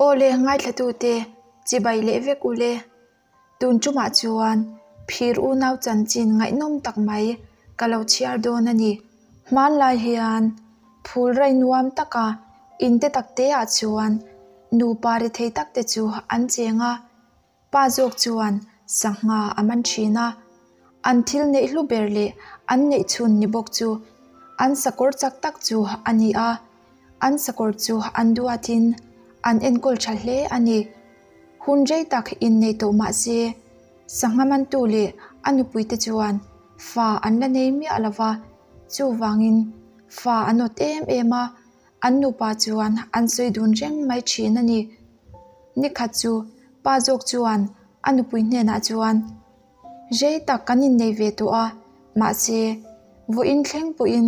Aw le ngaithlatute chibai leh vek u le. Tun tumah chuan phir unau chanchin ngaihnawm tak mai ka lo chhiar dawn a ni. Hmanlai hian phul rai nuam taka inte takteah chuan nupa rethei takte chu an cheng a. Pa zawk chuan sangha a man thin a, an thil neih hlu ber leh an neih chhun ni bawk chu an sakawr chak tak chu a ni a, an sakawr chu an duatin an enkawl tha hle a ni. Hun rei tak innei tawh mah se, sangha mantu leh a nupuite chuan fa an la nei miah lo va, chuvangin fa an awt em em a, An nupa chuan an sawi dun reng mai thin a ni. Nikhat chu pa zawk chuan a nupui hnenah chuan, Rei tak kan innei ve tawh a, mahse vawiin thleng pawhin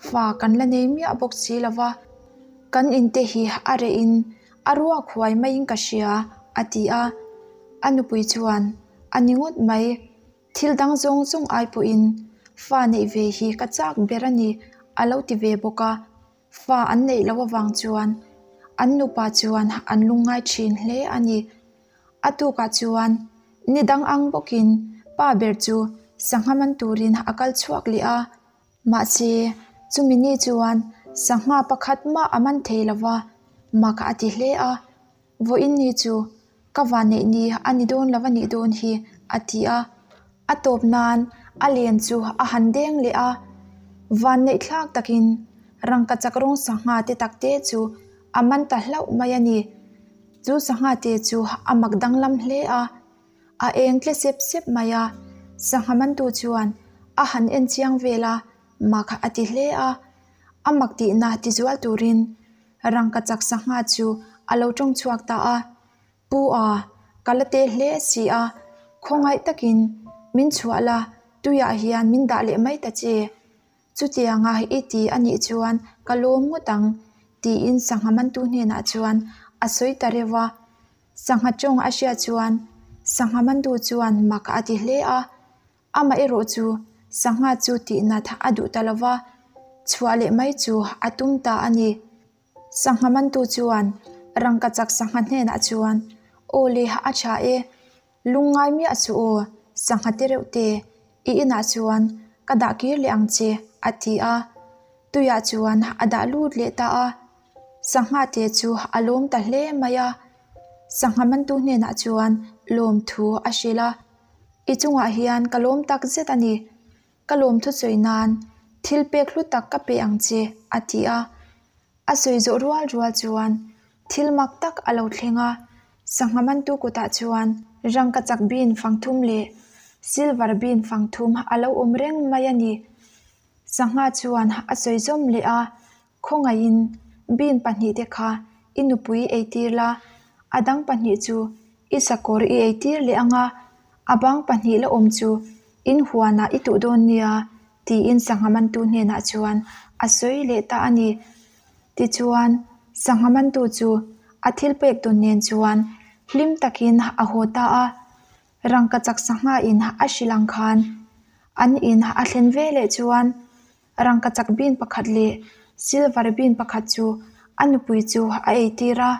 fa kan la nei miah bawk si lo va, kan inte hi a rehin a ruak huai maiin ka hria, a ti a. A nupui chuan, A ni ngawt mai. Thil dang zawng zawng ai pawhin fa neih ve hi ka chak ber a ni, a lo ti ve bawk a. Fa an neih loh avang chuan an nupa chuan an lungngai thin hle a ni. A tukah chuan ni dang ang bawkin pa ber chu sangha man turin a kal chhuak leh a. Mahse, chumi ni chuan sangha pakhat mah a man thei lo va, mak a ti hle a. Vawiin ni chu ka vanneih ni a ni dawn lo a nih dawn hi, a ti a. A tawp nan a len chu a han deng leh a. Vanneih thlak takin rangkachak rawng sangha te tak te chu a man ta hlauh mai a ni. Chu sangha te chu a mak danglam hle a, a eng tle sep sep mai a. Sangha mantu chuan a han en chiang vel a, mak a ti hle a. A mak tihna tizual turin Rangkachak sangha chu a lo tawng chhuak ta a, Pu a, ka la te hle si a, khawngaih takin min chhuah la, tuiah hian min dah leh mai ta che. Chutianga i ti a nih chuan ka lawm ngawt ang, tiin sangha mantu hnenah chuan a sawi ta reuh a. Sangha tawng a hriat chuan sangha mantu chuan mak a ti hle a, Amah erawh chu sangha chu tihnat a duh ta lo va, chhuah leh mai chu a tum ta a ni. Sangha mantu chuan rangkachak sangha hnenah chuan, Aw le, a tha e, lungngai miah suh aw, sangha te reuh te, i inah chuan ka dah kir leh ang che, a ti a. Tuiah chuan a dah lut leh ta a. Sangha te chu a lawm ta hle mai a. Sangha mantu hnenah chuan lawmthu a hrilh a. I chungah hian ka lawm tak zet a ni. Ka lawm thusawi nan thil pek hlu tak ka pe ang che, a ti a. A sawi zawh rual rual chuan thil mak tak a lo thleng a, sangha mantu kutah chuan rangkachak bin fang thum leh silver bin fang thum a lo awm reng mai a ni. Sangha chuan a sawi zawm leh a, Khawngaihin bin pahnihte kha i nupui eitir la, a dang pahnih chu i sakawr i eitir leh ang a, a bang pahnih la awm chu in huanah i tuh dawn nia, tiin sangha mantu hnenah chuan a sawi leh ta a ni. Tichuan, sangha mantu chu a thil pek tawn nen chuan hlim takin a haw ta a, rangkachak sangha in a hrilh ang khan an in a thlen veleh chuan Rangkachak bin pakhat leh silver bin pakhat chu a nupui chu a eitir a,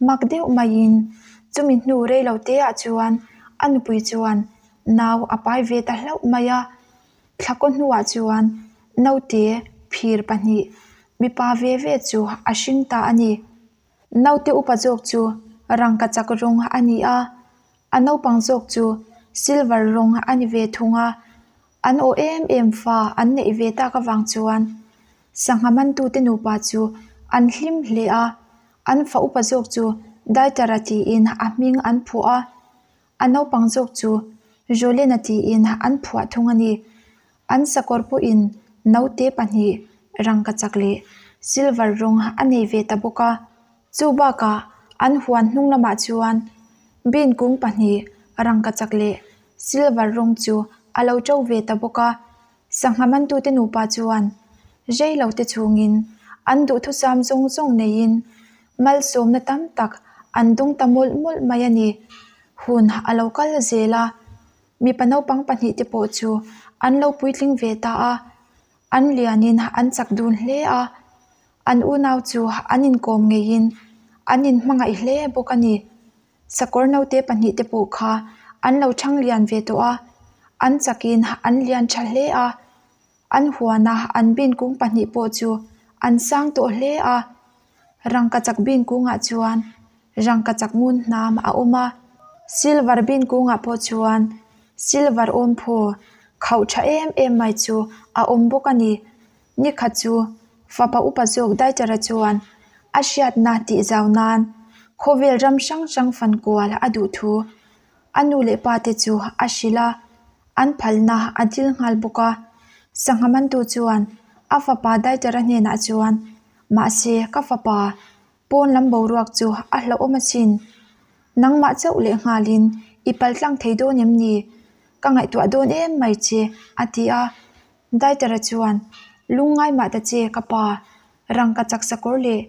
mak deuh maiin chumi hnu rei lo te ah chuan a nupui chuan nau a pai ve ta hlauh mai a, thlakaw hnuah chuan naute phir pahnih mipa ve ve chu a hring ta a ni. Naute upa zawk chu rangkachak rawng a ni a, a naupang zawk chu silver rawng a ni ve thung a. An aw em em fa an neih ve tak avang chuan sangha mantute nupa chu an hlim hle a, an fa upa zawk chu Daitara tiin a hming an phuah a, a naupang zawk chu Jolena tiin an phuah thung a ni. An sakawr pawhin naute pahnih rangkachak leh silver rawng a nei ve ta bawk a. Chu bakah an huan hnung lamah chuan bean kung pahnih rangkachak leh silver rawng chu a lo to ve ta bawk a. Sangha mantute nupa chuan rei lo te chhungin an duhthusam zawng zawng neiin malsawmna tam tak an dawng ta mawlh mawlh mai a ni. Hun a lo kal zel a, mipa naupang pahnih te pawh chu an lo puitling ve ta a, an lianin an chak dun hle a. An unau chu an inkawm ngeiin. An inhmangaih hle bawk a ni. Sakawr naute pahnihte pawh kha an lo chhang lian ve tawh a, an chakin an lian tha hle a. An huana an bin kung pahnih pawh chu an sang tawh hle a. Rangkachak bin kungah chuan rangkachak ngun hnam a awm a, silver bin kungah pawh chuan silver awmphaw khauh tha em em mai chu a awm bawk a ni. Nikhat chu fapa upa zawk Daitara chuan a hriatna tih zau nan khawvel ram hrang hrang fan kual a duh thu a nu leh pa te chu a hrilh a, an phalna a dil nghal bawk a. Sangha mantu chuan a fapa Daitara hnenah chuan, Mahse, ka fapa, pawn lam boruak chu a hlauhawm asin. Nangmah chauh leh nghalin i paltlang thei dawn em ni? Ka ngaihtuah dawn em mai che, a ti a. Daitara chuan, Lungngai mah ta che, ka pa, rangkachak sakawr leh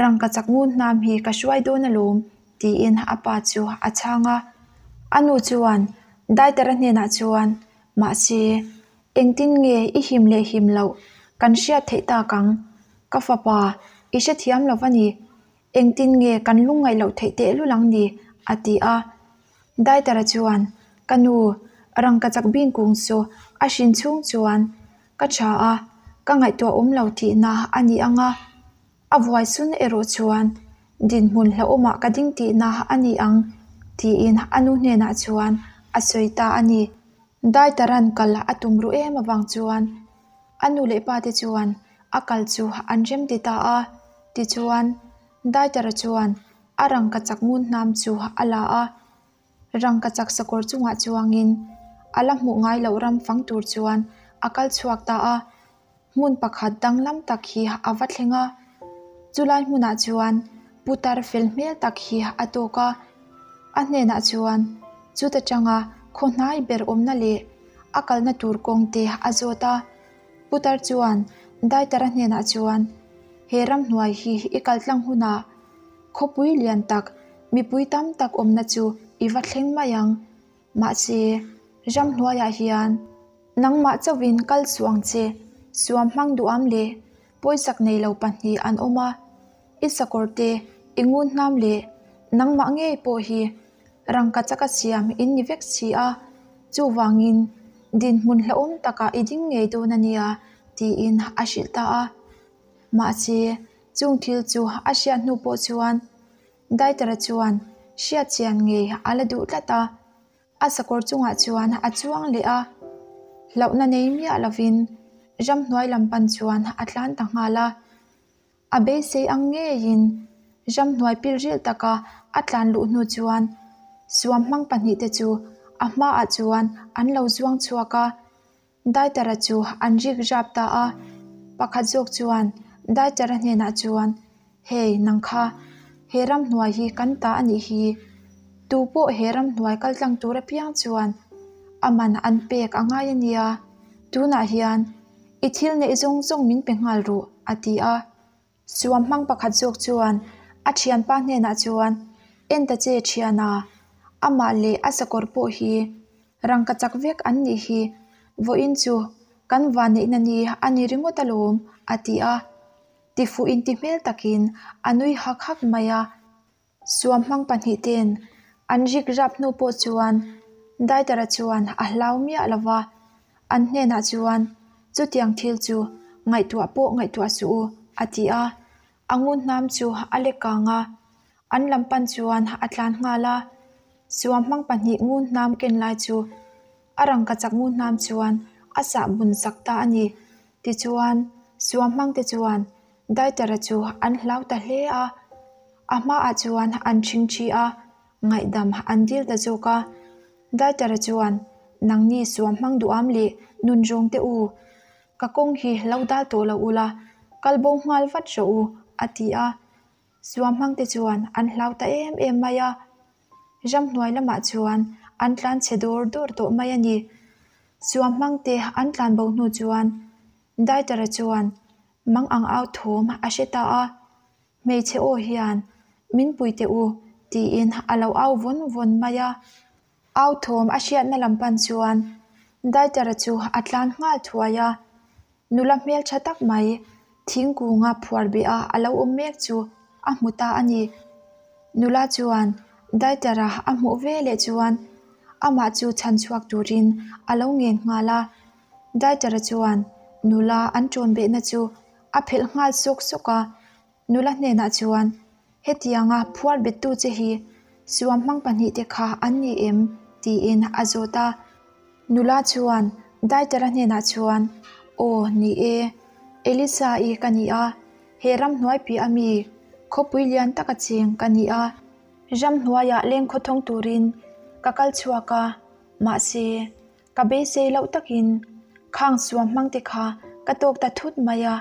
rangkachak ngun hnam hi ka hruai dawn alawm, tiin a pa chu a chhang a. A nu chuan Daitara hnenah chuan, Mahse, engtin nge i him leh him loh kan hriat theih tak ang? Ka fapa, i hrethiam lo va ni. Engtin nge kan lungngaih loh theih tehlul ang ni? a ti a. Daitara chuan, Ka nu, rangkachak bing kung chu a hrin chhung chuan ka tha a, ka ngaihtuah awm lo tihna a ni ang a. A vuai sun erawh chuan dinhmun hlauhawmah ka ding tihna a ni ang, tiin a nu hnenah chuan a sawi ta a ni. Daitara'n kal a tum ruh em avang chuan a nu leh pa te chuan a kal chu an rem ti ta a. Tichuan, Daitara chuan a rangkachak ngun hnam chu a la a, rangkachak sakawr chungah chuangin a la hmuh ngai loh ram fang tur chuan a kal chhuak ta a. Hmun pakhat danglam tak hi a va thleng a, chulai hmunah chuan putar fel hmel tak hi a tawk a, a hnenah chuan chuta tanga khaw hnai ber awmna leh a kalna tur kawng te a zawt a. Putar chuan Daitara hnenah chuan, He ramhnuai hi i kaltlang hunah khawpui lian tak mipui tam tak awmna chu i va thleng mai ang. Mahse, ramhnuaiah hian nangmah chauhin kal suh ang che, suam hmang duham leh pawisak nei lo pahnih an awm a, i sakawr te, i ngun hnam leh nangmah ngei pawh hi rangkachaka siam in ni vek si a, chuvangin dinhmun hlauhawm takah i ding ngei dawn a nia, tiin a hrilh ta a. Mahse, chung thil chu a hriat hnu pawh chuan Daitara chuan hriatchian ngei a la duh tlat a, a sakawr chungah chuan a chuang leh a, hlauhna nei miah lovin ramhnuai lam pan chuan a tlan ta nghal a. A beisei ang ngeiin ramhnuai pilril taka a tlan luh hnu chuan suam hmang pahnihte chu a hmaah chuan an lo zuang chhuak a. Daitara chu an rik rap ta a, pakhat zawk chuan Daitara hnenah chuan, Hei, nang kha, he ramhnuai hi kan ta a nih hi. Tu pawh he ramhnuai kal tlang tur apiang chuan a man an pek a ngai a nia. Tunah hian i thil neih zawng zawng min pe nghal ruh, a ti a. Suam hmang pakhat zawk chuan a thianpa hnenah chuan, En ta che thiana, amah leh a sakawr pawh hi rangkachak vek an nih hi, vawiin chu kan vanneihna ni a ni ringawt alawm, a ti a. Tifuh inti hmel takin a nui hak hak mai a. Suam hmang pahnih ten an rik rap hnu pawh chuan Daitara chuan a hlau miah lo va, an hnenah chuan chutiang thil chu ngaihtuah pawh ngaihtuah suh u a ti a. A ngun hnam chu a lek kang a, an lam pan chuan a tlan nghal a. Suam hmang pahnih ngun hnam ken lai chu a rangkachak ngun hnam chuan a sah bun sak ta a ni. Tichuan, suam hmangte chuan Daitara chu an hlau ta hle a, a hmaah chuan an ṭhingṭhi a, ngaihdam an dil ta zawk a. Daitara chuan, Nangni suam hmang duham leh nun rawng teh u, ka kawng hi lo dal tawh lo ula, kal bo nghal vat rawh u, a ti a. Suam hmangte chuan an hlau ta em em mai a, ramhnuai lamah chuan an tlan chhe dawr dawr tawh mai a ni. Suam hmangte an tlan bo hnu chuan Daitara chuan mang ang au thawm a hre ta a, Hmeichhe aw hian min pui teh u tiin a lo au vawn vawn mai a. Au thawm a hriatna lam pan chuan Daitara chu a tlan nghal thuai a, nula hmeltha tak mai thingkunga phuar beh a a lo awm mek chu a hmu ta a ni. Nula chuan Daitara a hmuh veleh chuan amah chu chhan chhuak turin a lo ngen nghal a. Daitara chuan nula an ṭawn behna chu a phelh nghal sawk sawk a. Nula hnenah chuan, Hetianga phuar bettu che hi suamhmang pahnihte kha an ni em? tiin a zawt a. Nula chuan Daitara hnenah chuan, Aw, ni e. Elisa-i ka ni a, he ramhnuai piah ami khawpui lian taka cheng ka ni a. Ramhnuaiah lengkhawthawng turin ka kal chhuak a, mahse, Ka beisei loh takin khang suam hmangte kha ka tawk ta thut mai a,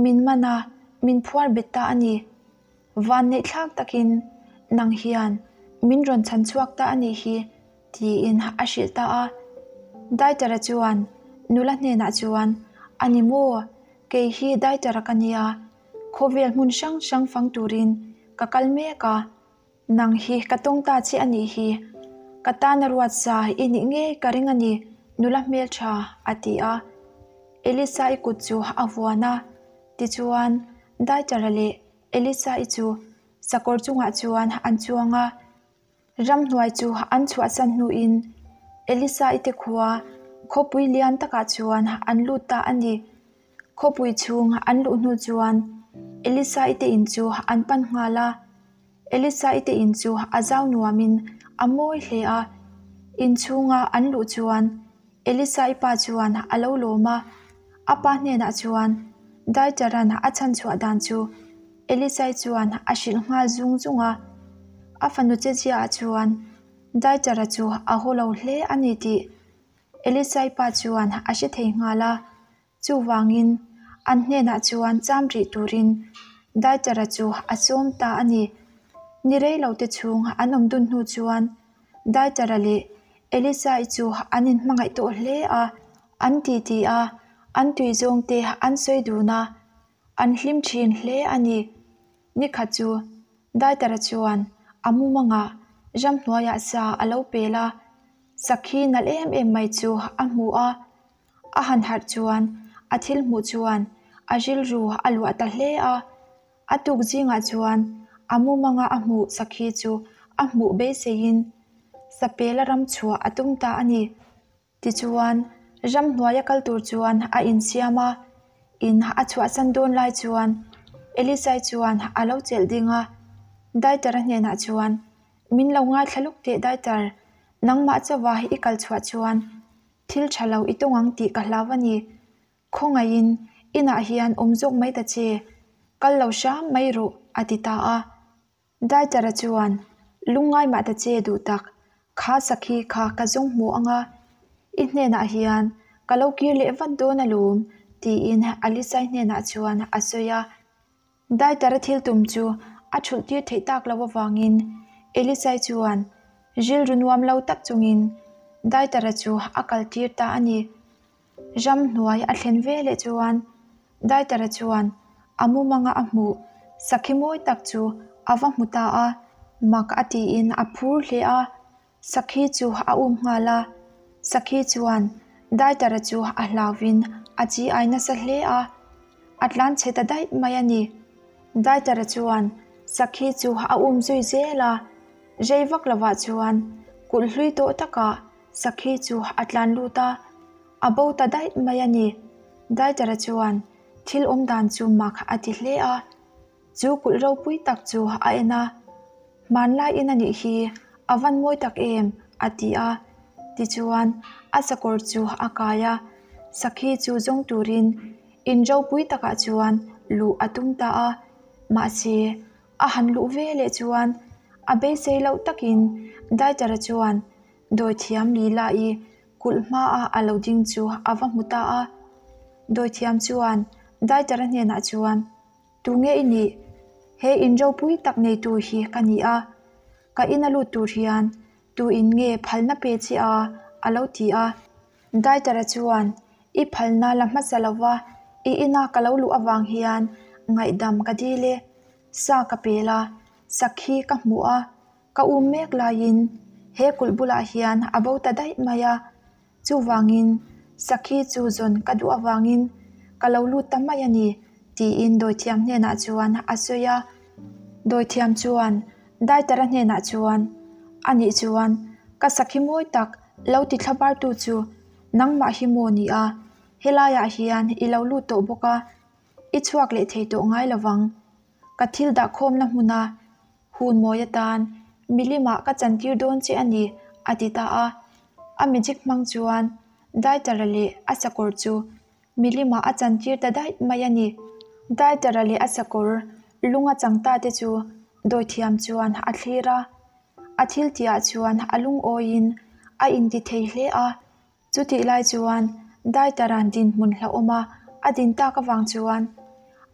min man a, min phuar bet ta a ni. Vanneih thlak takin nang hian min rawn chhan chhuak ta a nih hi, tiin a hrilh ta a. Daitara chuan nula hnenah chuan, A ni maw, kei hi Daitara ka nia, khawvel hmun hrang hrang fang turin ka kal mek a. Nang hi ka tawng ta che a nih hi, ka tana ruat sa i nih ngei ka ring a ni, nula hmeltha, a ti a. Elisa-i kut chu a vuan a, tichuan Daitara leh Elisa-i chu sakawr chungah chuan an chuang a. Ramhnuai chu an chhuahsan hnuin Elisa-i te khua khawpui lian takah chuan an lut ta a ni. Khawpui chhung an luh hnu chuan Elisa-i te in chu an pan nghal a. Elisa-i te in chu a zau nuamin a mawi hle a. In chhunga an luh chuan Elisa-i pa chuan a lo lawm a. A pa hnenah chuan Daitaran a chhanchhuah dan chu Elisa-i chuan a hrilh nghal zung zung a. A fanu cheziaah chuan Daitara chu a haw lo hle a ni tih Elisai pa chuan a hre thei nghal a, chuvangin an hnenah chuan cham rih turin Daitara chu a sawm ta a ni. Ni rei lo te chhung an awm dun hnu chuan Daitara leh Elisai chu an inhmangaih tawh hle a, an titi a, an tui zawng te an sawi dun a, an hlim thin hle a ni. Nikhat chu Daitara chuan a mumangah ramhnuaiah sa a lo pel a, Sakhi nalh em em mai chu a hmu a, a han harh chuan a thil hmuh chuan a rilru a luah ta hle a. A tuk zingah chuan a mumanga a hmuh sakhi chu a hmuh beiseiin Sapela ram chhuah a tum ta a ni. Tichuan, ramhnuaia kal tur chuan a insiam a, in a chhuahsan dawn lai chuan Elisai chuan a lo chelh ding a, Daitara hnenah chuan, Min lo ngaithla lawk teh Daitar, nangmah chauha i kal chhuah chuan thil tha lo i tawng ang tih ka hlau a ni. Khawngaihin inah hian awm zawk mai ta che, kal lo hram mai rawh, a ti ta a. Daitara chuan, Lungngai mah ta che duh tak, kha sakhi kha ka zawng hmu ang a, i hnenah hian ka lo kir leh vat dawn alawm, tiin Alisai hnenah chuan a sawi a. Daitara thil tum chu a thulh tir theih tak loh avangin Elisai chuan rilru nuam lo tak chungin Daitara chu a kal tir ta a ni. Ramhnuai a thlen veleh chuan Daitara chuan a mumanga a hmuh sakhi mawi tak chu a va hmu ta a, mak a tiin a phur hle a, sakhi chu a um nghal a. Sakhi chuan Daitara chu a hlauvin a chi ai nasa hle a, a tlan chhe ta daih mai a ni. Daitara chuan sakhi chu a um zui zel a, rei vak lovah chuan kulh hlui tawh takah Sakhi chu a tlan lut a, a bo ta daih mai a ni. Daitara chuan thil awm dan chu mak a ti hle a, chu kulh ropui tak chu a en a, Hmanlai in a nih hi, a van mawi tak em? a ti a. Tichuan a sakawr chu a kai a, sakhi chu zawng turin in ropui takah chuan luh a tum ta a, mahse a han luh ve leh chuan a beisei loh takin Daitara chuan Dawithiam Lila-i kulh hmaah a lo ding chu a va hmu ta a. Dawithiam chuan Daitara hnenah chuan, Tunge i nih? He in ropui tak neitu hi ka ni a. Ka ina lut tur hian tuin nge phalna pe che a? a lo ti a. Daitara chuan, I phalna la hmasa lova i ina ka lo luh avang hian ngaihdam ka dil e. Sa ka pel a, sakhi ka hmu a. Ka um mek laiin he kulh bulah hian a bo ta daih mai a, chuvangin sakhi chu zawn ka duh avangin ka lo lut ta mai a ni, tiin dawithiam hnenah chuan a sawi a. Dawithiam chuan. Daitara hnenah chuan, Anih chuan ka sakhi mawi tak lo ti thlabartu chu nangmah hi maw ni a, helaiah hian i lo lut tawh bawk a, i chhuak leh thei tawh ngai lovang. Ka thil dahkhawmna hmuna hun mawi atan milimah ka chantir dawn che a ni, a ti ta a. A magic hmang chuan Daitara leh a sakawr chu milimah a chantir ta daih mai a ni. Daitara leh a sakawr lunga chang ta te chu dawithiam chuan a thlir a, a thil tihah chuan a lungawiin a inti thei hle a. Chutih lai chuan Daitara'n dinhmun hlauhawma a din tak avang chuan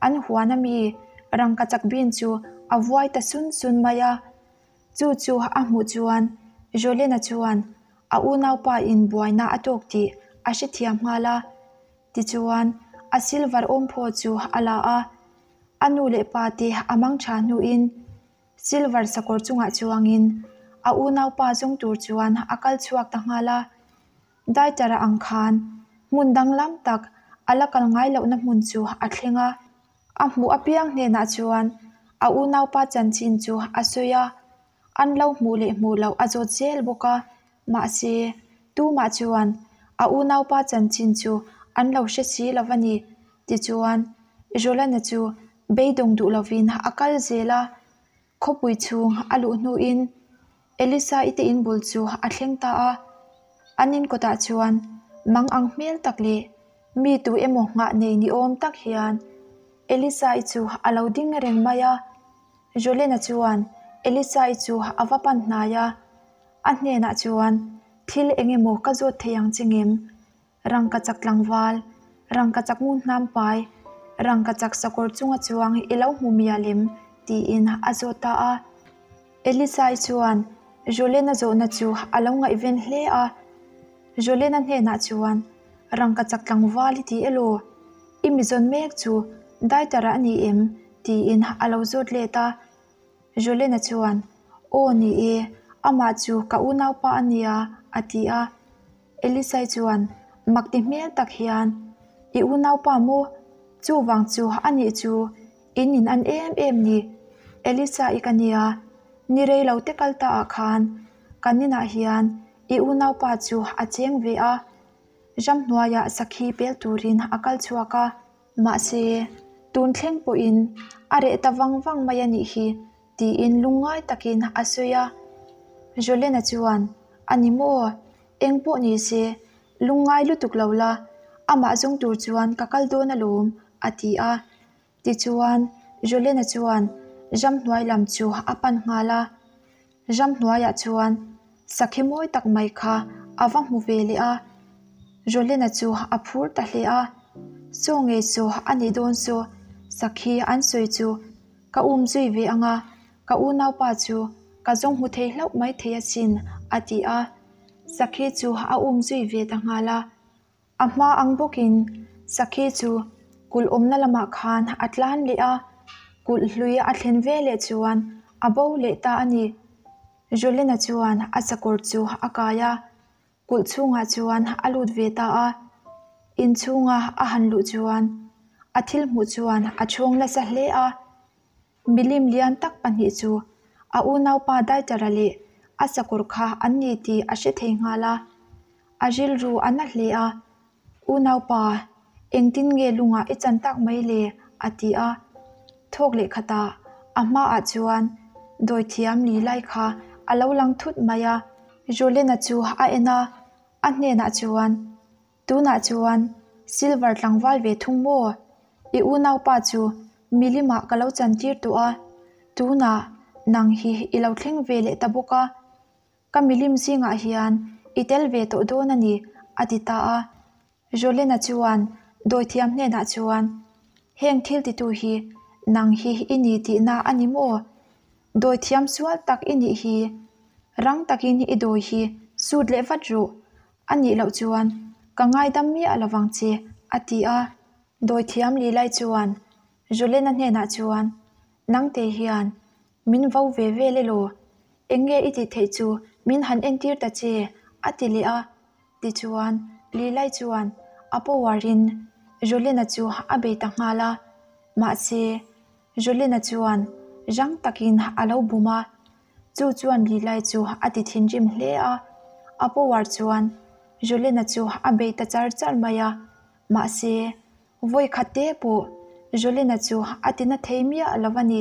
an huan ami rangkachak bin chu a vuai ta sun sun mai a. Chu chu a hmuh chuan Jolena chuan a unaupa in buaina a tawk tih a hrethiam nghal a. Tichuan a silver awmphaw chu a la a, a nu leh pa te a mang tha hnuin Silver sakawr chungah chuangin a unaupa zawng tur chuan a kal chhuak ta nghal a. Daitara ang khan hmun danglam tak a la kal ngai lohna hmun chu a thleng a. A hmuh apiang hnenah chuan a unaupa chanchin chu a sawi a, an lo hmuh leh hmuh loh a zawt zel bawk a. Mahse, tumah chuan a unaupa chanchin chu an lo hre si lo a ni. Tichuan, Jolana chu beidawng duh lovin a kal zel a, khawpui chhung a luh hnuin Elisa-i te in bul chu a thleng ta a. An in kawtah chuan mang ang hmel tak leh mi tu emaw nghah nei ni awm tak hian Elisa-i chu a lo ding reng mai a. Jolena chuan Elisa-i chu a va pan hnai a, a hnenah chuan, Thil eng emaw ka zawt thei ang che ngem? Rangkachak tlangval, rangkachak ngun hnam pai, rangkachak sakawr chunga chuang i lo hmu mial em? tiin a zawt ta a. Elisai chuan Jolena zawhna chu a lo ngaihven hle a. Jolena hnenah chuan, Rangkachak tlangval i ti elaw? I mi zawn mek chu Daitara a ni em? tiin a lo zawt let a. Jolena chuan, Aw ni e, amah chu ka unaupa a nia, a ti a. Elisai chuan mak ti hmel tak hian, I unaupa maw? Chuvang chu a nih chu in in an em em ni. Elisa i ka nia, ni rei lo te kal ta ah khan kan inah hian i unaupa chu a cheng ve a, ramhnuaiah sakhi pel turin a kal chhuak a. Mahse, tun thleng pawhin a reh ta vang vang mai a nih hi. Tiin lungngai takin a sawi a. Jolena chuan, A ni maw? Eng pawh ni se, lungngai lutuk lo la, amah zawng tur chuan ka kal dawn alawm, a ti a. Tichuan, Jolena chuan ramhnuai lam chu a pan nghal a. Ramhnuaiah chuan sakhi mawi tak mai kha a va hmu ve leh a. Jolena chu a phur ta hle a. Saw ngei saw a nih dawn saw, sakhi an sawi chu Ka um zui ve ang a, ka unaupa chu ka zawng hmu thei hlauh mai thei asin, a ti a. Sakhi chu a um zui ve ta nghal a. A hma ang bawkin Sakhi chu kulh awmna lamah khan a tlan leh a, kulh hlui a thlen ve leh chuan a bo leh ta a ni. Jolena chuan a sakawr chu a kai a. Kulh chhungah chuan a lut ve ta a, in chhunga a han luh chuan a thil hmuh chuan a chhawng nasa hle a. Milim lian tak pahnih chu a unaupa Daitara leh a sakawr kha an ni tih a hre thei nghal a, a rilru a na hle a. Unaupa, engtin nge lungah i chan tak mai le? a ti a. Thawk leh khatah a hmaah chuan dawithiam li lai kha a lo lang thut mai a. Jolena chu a en a, a hnenah chuan, Tunah chuan Silver tlangval ve thung maw? I unaupa chu milimah ka lo chantir tawh a, tunah nang hi i lo thleng ve leh ta bawk a. Ka milim zingah hian i tel ve tawh dawn a ni, a ti ta a. Jolena chuan dawithiam hnenah chuan, Heng thil titu hi nang hi i ni tihna a ni maw? Dawithiam sual tak i nih hi. Rang takin i dawi hi sut leh vat rawh, a nih loh chuan ka ngaidam miah lovang che, a ti a. Dawithiam Lilai chuan Jolena hnenah chuan, Nangte hian Min vo ve vel elaw? Eng nge i tih theih chu min han entir ta che? a ti leh a. Tichuan, Lilai chuan a power in Jolena chu a bei ta nghal a. Mahse, Jolena chuan rang takin a lo bum a. Chu chuan Lilai chu a ti thinrim hle a, a power chuan Jolena chu a bei ta char char mai a, mahse vawi khat te pawh Jolena chu a ti na thei miah lo a ni.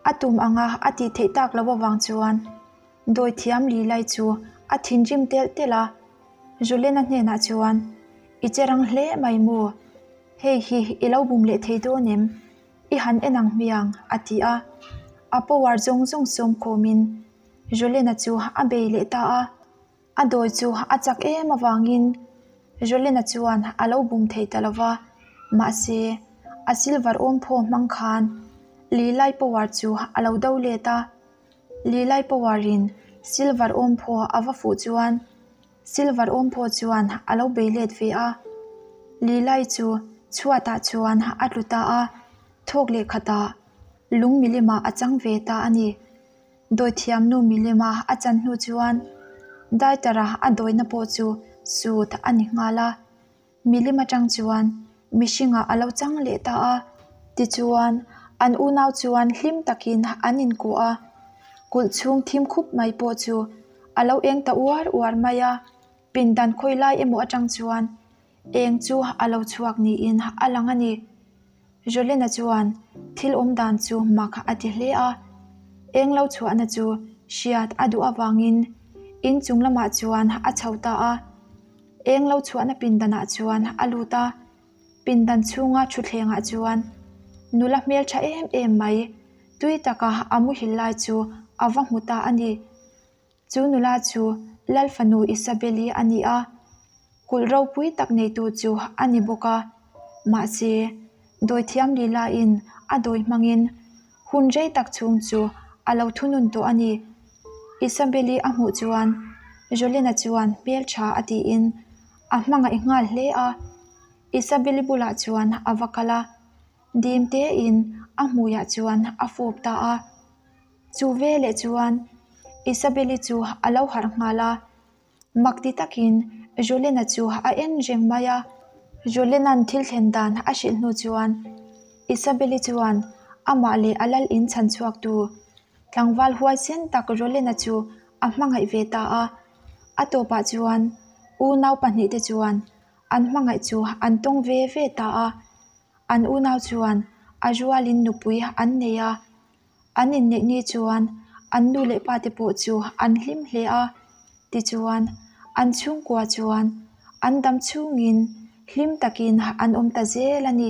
A tum anga a tih theih tak loh avang chuan dawithiam Lilai chu a thinrim telh telh a, Jolena hnenah chuan, I che rang hle mai maw? Hei hi i lo bum leh thei dawn em? I han en ang hmiang, a ti a. A power zawng zawng sawm khawmin Jolena chu a bei leh ta a. A dawi chu a chak em avangin Jolena chuan a lo bum thei ta lo va, mahse a silver awmphaw hmang khan Lilai power chu a lo do let a. Lilai power in silver awmphaw a va fuh chuan Silver awmphaw chuan a lo bei let ve a, Lilai chu chhuatah chuan a tlu ta a, thawk leh khatah lung milimah a chang ve ta a ni. Dawithiamnu milima a chan hnu chuan Daitara a dawina pawh chu sut a ni nghal a. Milim atang chuan mihringah a lo chang leh ta a, tichuan an unau chuan hlim takin an inkuah a, kulh chhung thim khup mai pawh chu a lo eng ta uar uar mai a, pindan khawi lai emaw atang chuan eng chu a lo chhuak niin a lang a ni. Jolena chuan thil awm dan chu mak a ti hle a, eng lo chhuahna chu hriat a duh avangin inchung lamah chuan a chho ta a. Eng lo chhuahna pindanah chuan a lut a, pindan chhunga thutthlengah chuan nula hmeltha em em mai tui taka a muhil lai chu a va hmu ta a ni. Chu nula chu Lal fanu Isabel-i a ni a, kulh ropui tak neitu chu a ni bawk a. Mahse, dawithiam Lila-in a dawi hmangin Hun rei tak chhung chu a lo thunun tawh a ni. Isabel-i a hmuh chuan Jolena chuan hmeltha a tiin a hmangaih nghal hle a. Isabel-i bulah chuan a va kal a, dim tein a hmuiah chuan a fawp ta a. Chu veleh chuan Isabel-i chu a lo harh nghal a. Mak ti takin Jolena chu a en reng mai a, Jolena'n thil thlen dan a hrilh hnu chuan Isabel-i chuan amah leh a lal in chhan chhuaktu tlangval huaisen tak Jolena chu a hmangaih ve ta a. A tawpah chuan unau pahnihte chuan an hmangaih chu an tawng ve ve ta a, an unau chuan a rualin nupui an nei a. An inneih ni chuan an nu leh pa te pawh chu an hlim hle a, tichuan an chhungkua chuan an dam chhungin hlim takin an awm ta zel a ni.